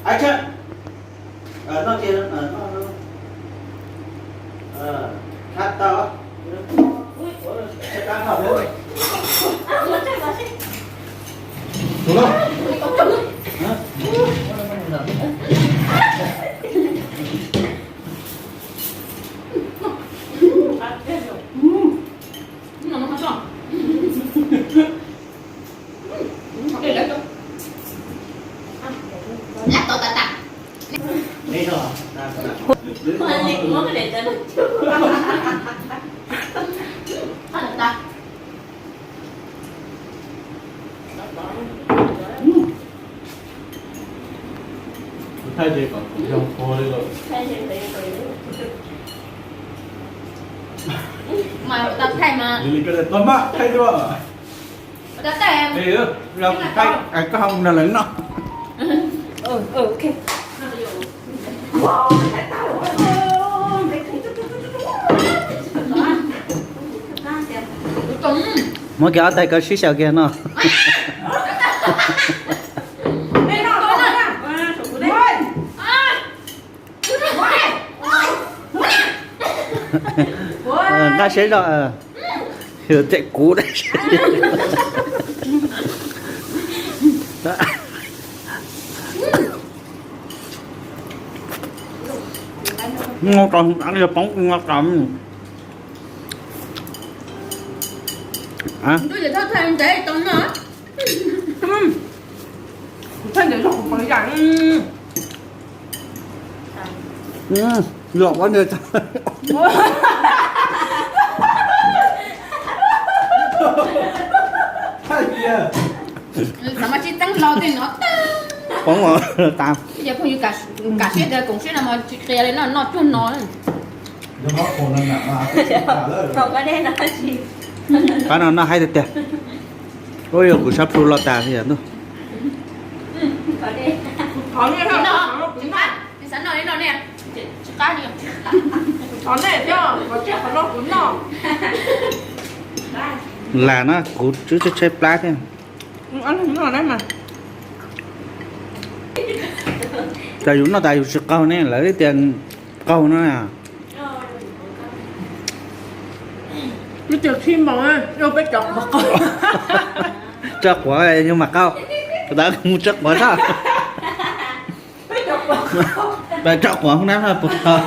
Action. Noj ces noj, noj, noj. Khab tau. Tab tom ua. Tus no. Hả? Thaij ces kom zoo ua li lawm. Mas tau thaij mas. Li li ko tau mas thaij dua. Tau thaij. Ê, yog thaij koj ho mus nrog lawv noj. Muab kiag ob tais ko sib xyaw kiag no. Nqaj siab zog, yog cem kuv dab tsi. Noj tau, yog poob noj tau. Lom ua nws. Thaum mas tsis txeeb hlo tej no tag. Poob tas. Ces phooj ywg, kam siab tias koom siab no mas tsis qhia li no, noj cuag no. Qab no noj haib tiag tiag. Ua yog kuv sab plhu los tas li yom ntuj. Lam na kuv tswb tshaib tshaib plab thiab. Cas yus noj tas yus tsis qaug ne, lawv tias qaug no. Tso quav yus mam qaug, tas mus tso quav tso. Tso quav hoob nab puas tau.